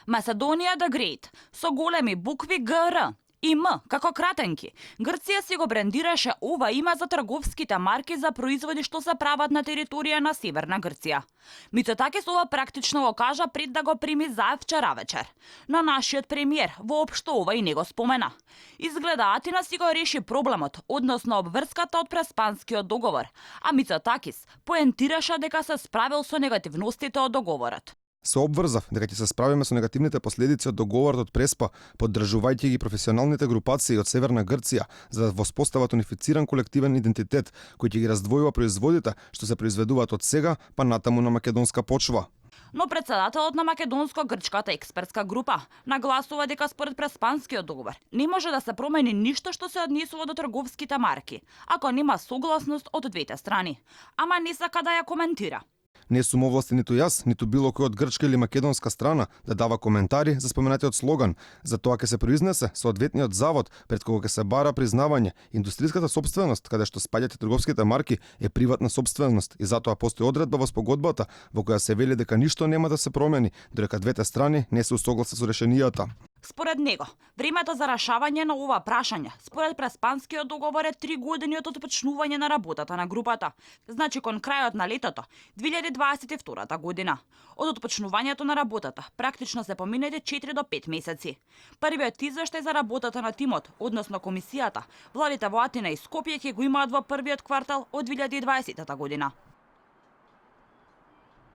Macedonija the Great со големи букви ГР и М како кратенки. Грција си го брендираше ова име за трговските марки за производи што се прават на територија на Северна Грција. Мицотакис ова практично го кажа пред да го прими заев вчера вечер. Но нашиот премиер воопшто ова и не го спомена. Изгледа Атина си го реши проблемот, односно обврската од Преспанскиот договор, а Мицотакис поентираше дека се справил со негативностите од договорот. Се обврзав дека ќе се справиме со негативните последици од договорот од Преспа, поддржувајќи ги професионалните групации од Северна Грција за да воспостават унифициран колективен идентитет кој ќе ги раздвојува производите што се произведуваат од сега па натаму на македонска почва. Но председателот на македонско-грчката експертска група нагласува дека според Преспанскиот договор не може да се промени ништо што се однесува до трговските марки, ако нема согласност од двете страни, ама не сака да ја коментира. Не сум овластен ниту јас, ниту било кој од грчка или македонска страна да дава коментари за споменатиот слоган. За тоа ќе се произнесе соодветниот завод пред кого ќе се бара признавање. Индустријската сопственост, каде што спаѓаат трговските марки, е приватна сопственост и затоа постои одредба во спогодбата во која се вели дека ништо нема да се промени, додека двете страни не се усогласат со решенијата. Според него, времето за решавање на ова прашање, според Преспанскиот договор е 3 години од отпочнување на работата на групата, значи кон крајот на летото 2022 година. Од отпочнувањето на работата практично се поминете 4 до 5 месеци. Првиот извештај за работата на тимот, односно комисијата, владите во Атина и Скопје ќе го имаат во првиот квартал од 2020 година.